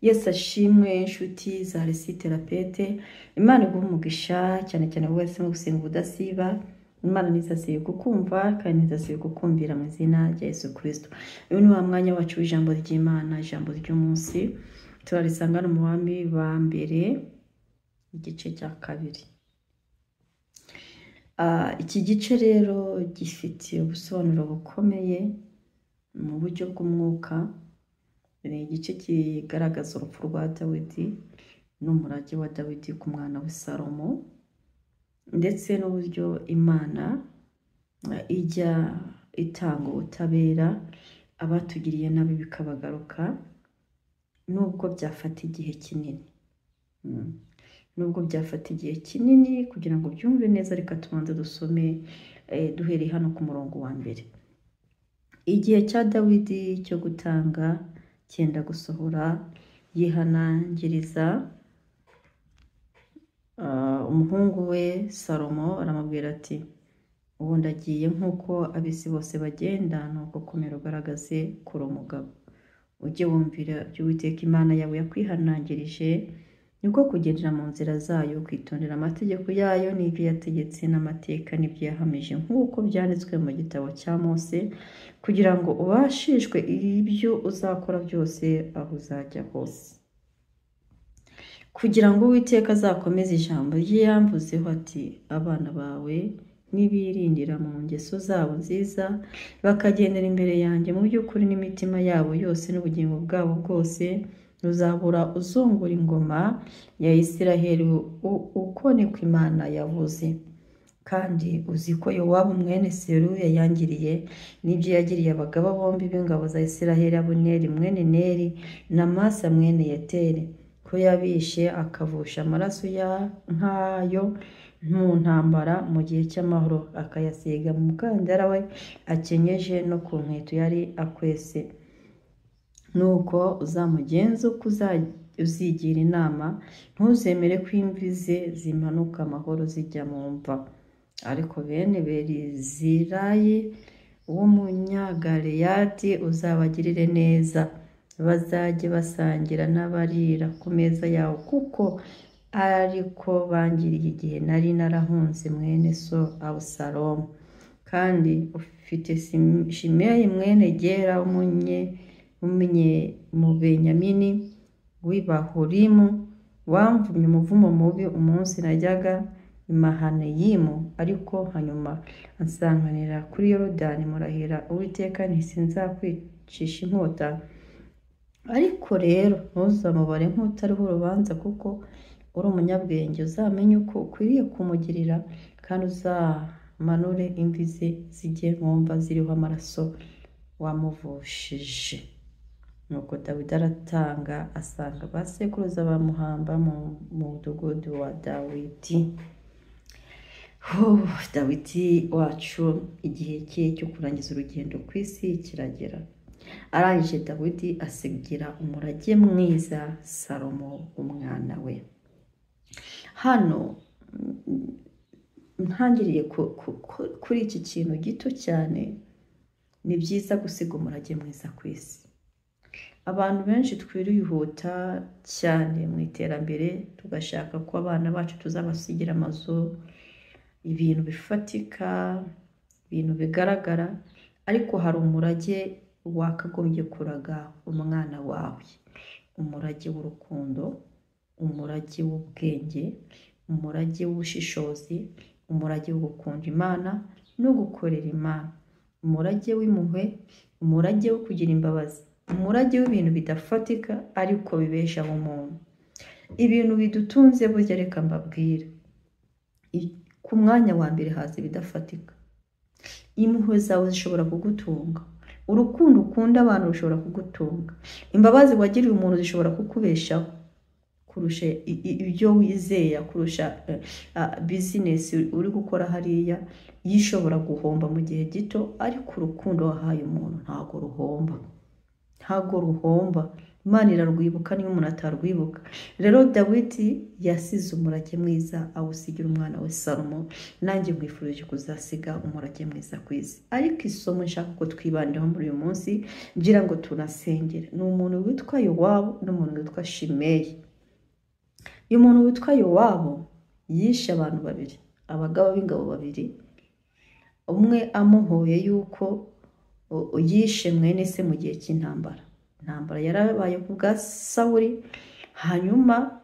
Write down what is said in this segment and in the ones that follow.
Yesu ashimwe, inshuti za Resi Therapete. Imana iguhe umugisha cyane cyane wowe wahisemo gusenga ubudasiba. Imana ntizasibe kukumva kandi ntizasibe kukumvira mu izina rya Yesu Kristo. Uyu ni wa mwanya wacu w'ijambo ry'Imana, ijambo ry'umunsi. Turarisanga hano mu Bami ba Mbere, igice cya kabiri. Iki gice rero gifite ubusobanuro bukomeye mu buryo bw'umwuka. Ni igice kigaragaza urupfu rwa Dawidi n'umurage wa Dawidi ku mwana we Salomo, ndetse n'uburyo Imana ijya itanga ubutabera abatugiriye nabi bikabagaruka, nubwo byafata igihe kinini. Nubwo byafata igihe kinini kugira ngo byumve neza, reka tubanze dusome duhereye hano ku murongo wa mbere. Igihe cya Dawidi cyo gutanga cyenda gusohora, yihanangiriza umuhungu we Salomo, aramubwira ati: "Ubu ndagiye nk'uko ab'isi bose bagenda, nuko komera ugaragaze kuri umugabo. Ujye wumvira ibyo Uwiteka Imana yawe yakwihanangirije, niko kugendera mu nzira zayo, kwitondera amategeko yayo n'ibyo yategetse n'amateka n'ibyo yahamije nk'uko byanditswe mu gitabo cya Mose, kugira ngo ubashishwe ibyo uzakora byose aho uzajya hose. Kugira ngo Uwiteka azakomeze ijambo rye yamvuzeho ati: 'Abana bawe nibirindira mu ngeso zabo nziza, bakagendera imbere yanjye mu by'ukuri n'imitima yabo yose n'ubugingo bwabo bwose, uzahora uzungura ingoma ya Isiraheli, uko niko Imana yavuze.' Kandi uzi ko Yowabu mwene Seruya yangiriye n'ibyo yagiriye abagaba bombi b'ingabo za Isiraheli, Abuneri mwene Neri na Masa mwene Yeteri, ko yabishe akavusha amaraso ya nkayo mu ntambara mu gihe cy'amahoro, akayasiga mu mukandara we akenyeje no ku nkweto yari akwese. Nuko uzamugenze uko uzigira inama, ntuzemere ko imvi ze zimanuka amahoro zijya mu mva. Ariko bene Berizilayi w'Umunyagaleyadi uzabagirire neza, bazajye basangira n'abarira ku meza yawe, kuko ariko bangiriye igihe nari narahunze mwene so Abusalomu. Kandi ufite Shimeyi mwene Gera w'Umunyebenyamini w'i Bahurimu, wamvumye umuvumo mubi umunsi najyaga i Mahaneyimu, ariko hanyuma ansanganira kuri Yorodani, murahira Uwiteka nti: 'Sinzakwicisha inkota.' Ariko rero ntuzamubare nk'utariho urubanza, kuko uri umunyabwenge, uzamenye uko ukwiriye kumugirira, kandi uzamanure imvi ze zijye mu mva ziriho amaraso wamuvushije." Nuko Dawidi aratanga, asanga ba sekuruza, bamuhamba mu mudugudu wa Dawidi. Dawidi wacu igihe cye cyo kurangiza urugendo ku isi kiragera. Arangije, Dawidi asigira umurage mwiza Salomo umwana we. Hano ntangiriye kuri iki kintu gito cyane: ni byiza gusiga umurage mwiza ku isi. Abantu benshi twirihuta cyane mu iterambere, tugashaka ko abana bacu tuzabasigira amazu, ibintu bifatika, ibintu bigaragara, ariko hari umurage wakagombye kuraga umwana wawe: umurage w'urukundo, umurage w'ubwenge, umurage w'ubushishozi, umurage wo gukunda Imana no gukorera Imana, umurage w'impuhwe, umurage wo kugira imbabazi, umurage w'ibintu bidafatika ariko bibeshaho umuntu. Ibintu bidutunze burya, reka mbabwire, ku mwanya wa mbere haza ibidafatika. Impuhwe zawe zishobora kugutunga, urukundo ukunda abantu rushobora kugutunga, imbabazi wagiriye umuntu zishobora kukubeshaho kurusha ibyo wizeye, kurusha bizinesi uri gukora hariya yishobora guhomba mu gihe gito. Ariko urukundo wahaye umuntu ntabwo ruhomba, ntabwo ruhomba. Imana irarwibuka niyo umuntu atarwibuka. Rero Dawidi yasize umurage mwiza awusigira umwana we Salomo. Nanjye nkwifurije kuzasiga umurage mwiza ku isi. Ariko isomo nshaka ko twibandaho muri uyu munsi, ngira ngo tunasengere, ni umuntu witwa Yowabu n'umuntu witwa Shimeyi. Uyu muntu witwa Yowabu yishe abantu babiri, abagaba b'ingabo babiri, umwe amuhoye yuko yishe mwene se mu gihe cy'intambara. Intambara yarabaye ku bwa Sawuli, hanyuma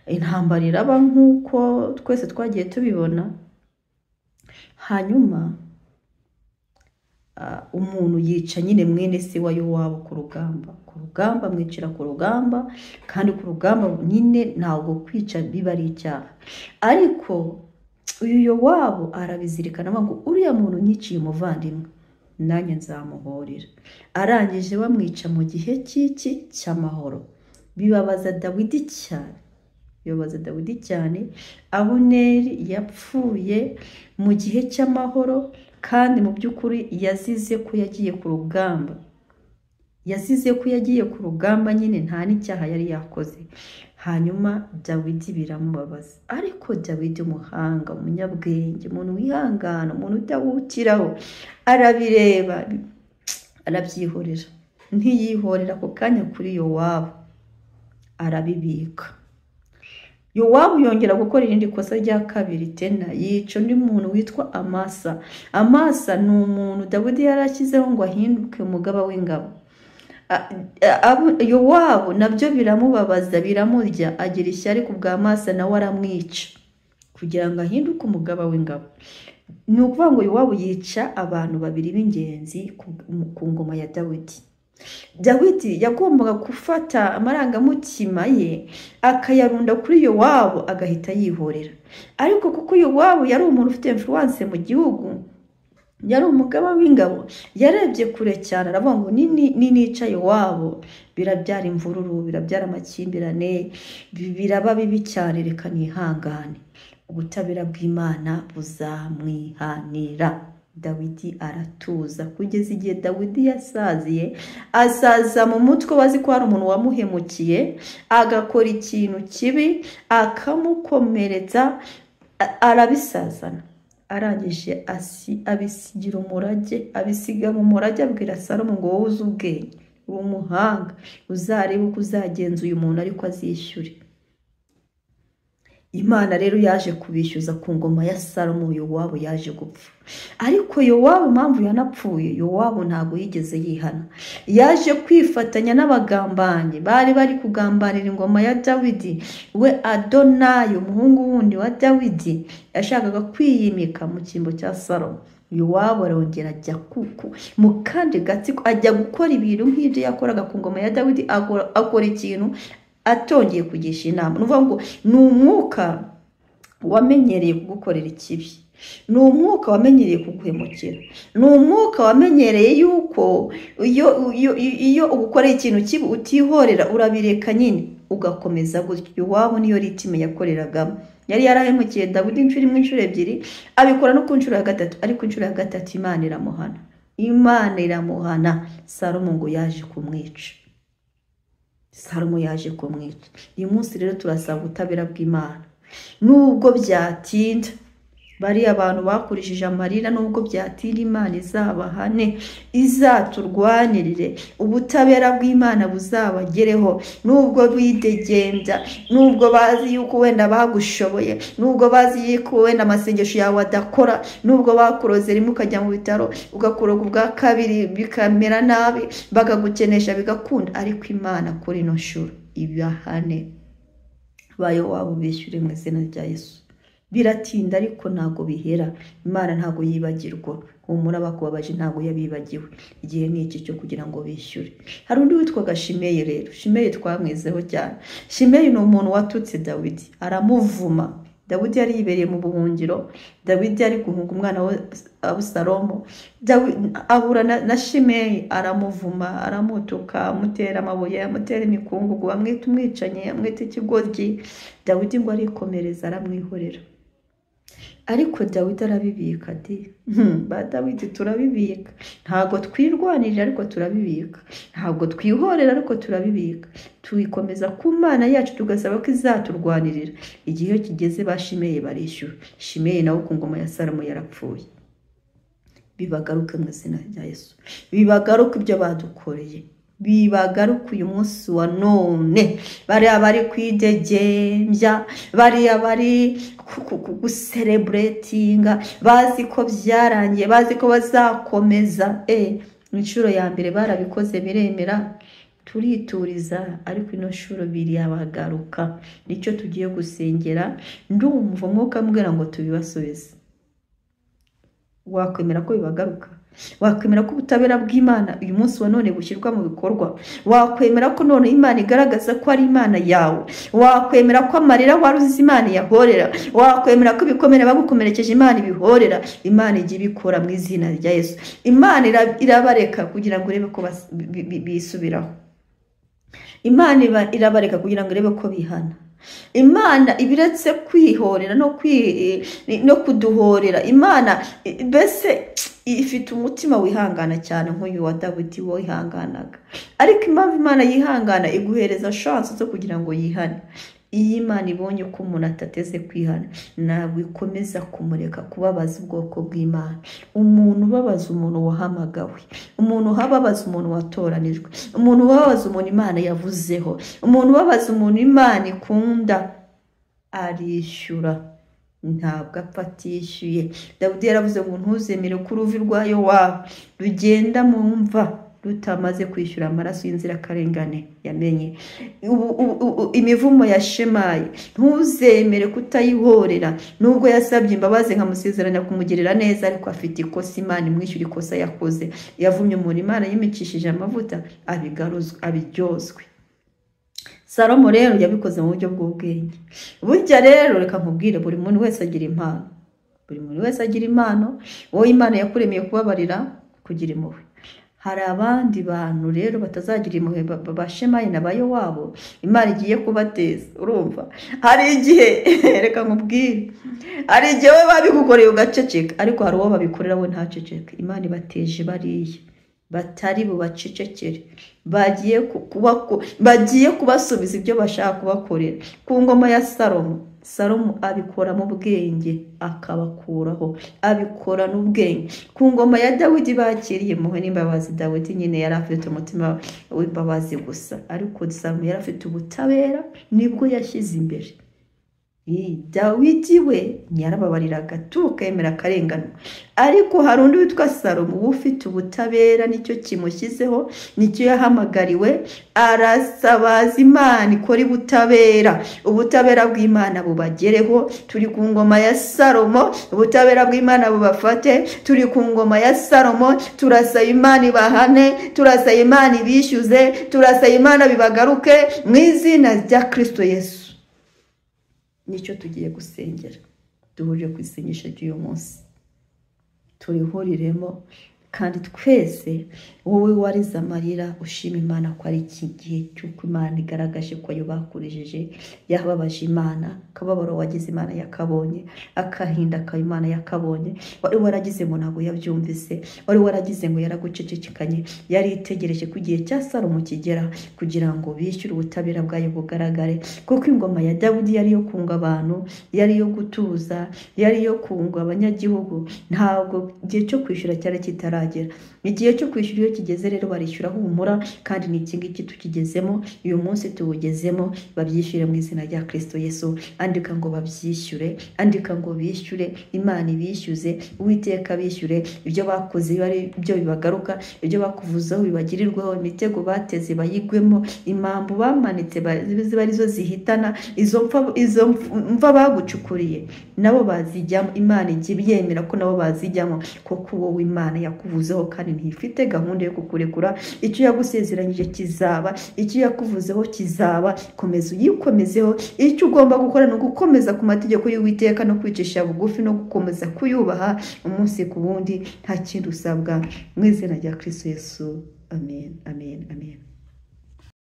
intambara iraba nk'uko twese twagiye tubibona. Hanyuma umuntu yica nyine mwene se wa Yowabu ku rugamba, amwicira ku rugamba, kandi ku rugamba nyine ntabwo kwica biba ari icyaha. Ariko uyu Yowabu arabizirikana ngo uriya muntu nyiciye umuvandimwe nanjye nzamuhorera. Arangije bamwica mu gihe cy'iki cy'amahoro. Bibabaza Dawidi cyane, bibabaza Dawidi cyane. Abuneri yapfuye mu gihe cy'amahoro, kandi mu by'ukuri yazize ko yagiye ku rugamba. Yazize ko yagiye ku rugamba nyine nta n'icyaha yari yakoze. Hanyuma Dawidi biramubabaza. Ariko Dawidi umuhanga, umunyabwenge, umuntu wihangana, umuntu udahutiraho, arabireba, arabyihorera. Ntiyihorera ako kanya kuri Yowabu, arabibika. Yowabu yongera gukora irindi kosa rya kabiri tena, yica undi muntu witwa Amasa. Amasa ni umuntu Dawidi yari ashyizeho ngo ahinduke umugaba w'ingabo. Yowabu nabyo biramubabaza, biramurya, agira ishyari ku bwa Amasa, nawe aramwica kugira ngo ahinduke umugaba w'ingabo. Ni ukuvuga ngo Yowabu yica abantu babiri b'ingenzi ku ngoma ya Dawidi. Dawidi yagombaga gufata amarangamutima ye akayarunda kuri Yowabu agahita yihorera. Ariko kuko Yowabu yari umuntu ufite influence mu gihugu, yari umugaba w'ingabo, yarebye kure cyane aravuga ngo ninica Yowabu birabyara imvururu, birabyara amakimbirane, biraba bibi cyane, reka nihangane, ubutabera bw'Imana buzamwihanira. Dawidi aratuza kugeza igihe Dawidi yasaziye, asaza mu mutwe bazi ko hari umuntu wamuhemukiye, agakora ikintu kibi akamukomeretsa, arabisazana. Arangije abisigira umurage, abisiga mu murage, abwira Salomo ngo wowe uzi ubwenge, uri umuhanga, uzarebe uko uzagenza uyu muntu ariko azishyure. Imana rero yaje kubishyuza ku ngoma ya Salomo. Yowabu yaje gupfa. Ariko Yowabu impamvu yanapfuye, Yowabu ntabwo yigeze yihana. Yaje kwifatanya n'abagambanyi bari bari kugambanira ingoma ya Dawidi. We Adonayi, umuhungu wundi wa Dawidi, yashakaga kwiyimika mu cyimbo cya Salomo. Yowabu arongera ajya mu kandi gatsiko, ajya gukora ibintu nk'ibyo yakoraga ku ngoma ya Dawidi, akora ikintu atongeye kugisha inama. Ni ukuvuga ngo ni umwuka wamenyereye kugukorera ikibi, ni umwuka wamenyereye kuguhemukira, ni umwuka wamenyereye yuko iyo ugukoreye ikintu kibi utihorera, urabireka nyine ugakomeza gutyo. Yowabu niyo ritime yakoreragamo. Yari yarahemukiye Dawidi inshuro imwe, inshuro ebyiri, abikora no ku nshuro ya gatatu. Ariko inshuro ya gatatu Imana iramuhana, Imana iramuhana. Salomo ngo yaje kumwica, Salomo yaje kumwica. Uyu munsi rero turasaba ubutabera bw'Imana, nubwo byatinda, bariya abantu bakurishije amarira, nubwo byatinda Imana izabahane, izaturwanirire, ubutabera bw'Imana buzabagereho. Nubwo bidegembya, nubwo bazi yuko wenda bagushoboye, nubwo bazi yuko wenda amasengesho yawe adakora, nubwo bakuroze rimwe ukajya mu bitaro, ugakuroga ubwa kabiri bikamera nabi, bakagukenesha bigakunda, ariko Imana kuri ino nshuro ibahane, bayo wabo bishyure mu izina rya Yesu. Biratinda ariko ntago bihera. Imana ntago yibagirwa. Humura, bakubabaje ntago yabibagiwe. Igihe ni iki cyo kugira ngo bishyure. Hari undi witwaga Shimeyi rero. Shimeyi twamwizeho cyane. Shimeyi ni umuntu watutse Dawidi, aramuvuma. Dawidi yari yibereye mu buhungiro, Dawidi yari guhunga umwana we Abusalomo, ahura na Shimeyi aramuvuma, aramutuka, amutera amabuye, amutera imikungugu, amwita umwicanyi, amwita ikigoryi. Dawidi ngo arikomereza, aramwihorera. Ariko Dawidi arabibika di. Ba Dawidi turabibika, ntabwo twirwanirira ariko turabibika, ntabwo twihorera ariko turabibika, tuyikomeza ku Mana yacu tugasaba ko izaturwanirira. Igihe kigeze ba Shimeyi barishyura. Shimeyi nawe ku ngoma ya Salomo yarapfuye. Bibagaruke mu izina rya Yesu, bibagaruke ibyo badukoreye, bibagaruke uyu munsi wa none. Bariya bari kwidegembya, bariya bari gusereburetinga, bazi ko byarangiye, bazi ko bazakomeza. Inshuro ya mbere barabikoze biremera, turituriza, ariko ino nshuro birabagaruka. Nicyo tugiye gusengera. Ndumva umwuka ambwira ngo tubibasubize. Wakwemera ko bibagaruka? Wakwemera ko ubutabera bw'Imana uyu munsi wa none bushyirwa mu bikorwa? Wakwemera ko none Imana igaragaza ko ari Imana yawe? Wakwemera ko amarira wari uzi Imana yahorera? Wakwemera ko ibikomere bagukomerekeje Imana ibihorera? Imana ijya ibikora mu izina rya Yesu. Imana irabareka kugira ngo irebe ko bisubiraho. Imana irabareka kugira ngo irebe ko bihana. Imana ibiretse kwihorera no kuduhorera. Imana mbese ifite umutima wihangana cyane nk'uyu wa Dawidi wihanganaga. Ariko impamvu Imana yihangana, iguhereza chance zo kugira ngo yihane. Iyo Imana ibonye ko umuntu atateze kwihana, ntabwo ikomeza kumureka kubabaza ubwoko bw'Imana. Umuntu ubabaza umuntu wahamagawe, umuntu ubabaza umuntu watoranijwe, umuntu ubabaza umuntu Imana yavuzeho, umuntu ubabaza umuntu Imana ikunda, arishyura. Ntabwo apfa atishyuye. Dawidi yaravuze ngo ntuzemere ko uruvi rwa Yowabu rugenda mu mva rutamaze kwishyura amaraso y'inzirakarengane yamenye. Imivumo ya Shemayi ntuzemere kutayihorera, nubwo yasabye imbabazi nkamusezeranya kumugirira neza, ariko afite ikosa. Imana imwishyura ikosa yakoze. Yavumye umuntu Imana yimikishije amavuta, abigaruzwe, abiryozwe. Salomo rero yabikoze mu buryo bw'ubwenge. Burya rero reka nkubwire, buri muntu wese agira impano. Buri muntu wese agira impano. Wowe Imana yakuremeye kubabarira, kugira impuhwe. Hari abandi bantu rero batazagira impuhwe, ba Shemayi na ba Yowabu Imana igiye kubateza. Urumva, hari igihe reka nkubwire, hari igihe we babigukoreye ugaceceka, ariko hari uwo babikorera we ntaceceke. Imana ibateje bariya batari bubacecekere, bagiye kubasubiza ibyo bashaka kubakorera. Ku ngoma ya Salomo, Salomo abikora mu bwenge, akabakuraho, abikora n'ubwenge. Ku ngoma ya Dawidi bakiriye impuhwe n'imbabazi. Dawidi nyine yari afite umutima w'imbabazi gusa, ariko Salomo yari afite ubutabera, nibwo yashyize imbere. Dawidi we yarababariraga tukemera akarengane, ariko hari undi witwa Salomo ufite ubutabera, nicyo kimushyizeho, nicyo yahamagariwe. Arasabaza Imana ikora ubutabera, ubutabera bw'Imana bubagereho. Turi ku ngoma ya Salomo, ubutabera bw'Imana bubafate. Turi ku ngoma ya Salomo, turasaba Imana ibahane, turasaba Imana ibishyuze, turasaba Imana bibagaruke mu izina rya Kristo Yesu. Nicyo tugiye gusengera. Duhurire ku isengesho ry'uyu munsi, turihuriremo kandi twese. Wowe warize amarira, ushima Imana ko ari iki gihe cy'uko Imana igaragaje ko ayo bakoresheje yababaje Imana. Akababaro wagize Imana yakabonye, akahinda kawe Imana yakabonye. Wari waragize ngo ntabwo yabyumvise, wari waragize ngo yaragucecekanye, yari itegereje ko igihe cya Salomo kigera kugira ngo bishyure ubutabera bwayo bugaragare. Kuko ingoma ya Dawidi yari yo kunga abantu, yari yo gutuza, yari yo kunga abanyagihugu. Ntabwo igihe cyo kwishyura cyari kitaragera. Igihe cyo kwishyura iyo kigeze rero barishyura humura, kandi ni iki ngiki tukigezemo uyu munsi, tuwugezemo. Babyishyure mu izina rya Kristo Yesu. Andika ngo babyishyure, andika ngo bishyure, Imana ibishyuze, Uwiteka bishyure ibyo bakoze, ari byo bibagaruka, ibyo bakuvuzeho bibagirirweho, imitego bateze bayigwemo, impamvu bamanitse ziba arizo zihitana, izo mva bagucukuriye nabo bazijyamo. Imana ijya ibyemera ko nabo bazijyamo, kuko wowe Imana yakuvuzeho kandi ntifite gahunda yo kukurekura. Icyo yagusezeranyije kizaba, icyo yakuvuzeho kizaba. Komeza uyikomezeho. Icyo ugomba gukora ni ugukomeza ku mategeko y'Uwiteka no kwicisha bugufi no gukomeza kuyubaha umunsi ku wundi. Nta kindi usabwa mu izina rya Kristo Yesu. Amen, amen, amen.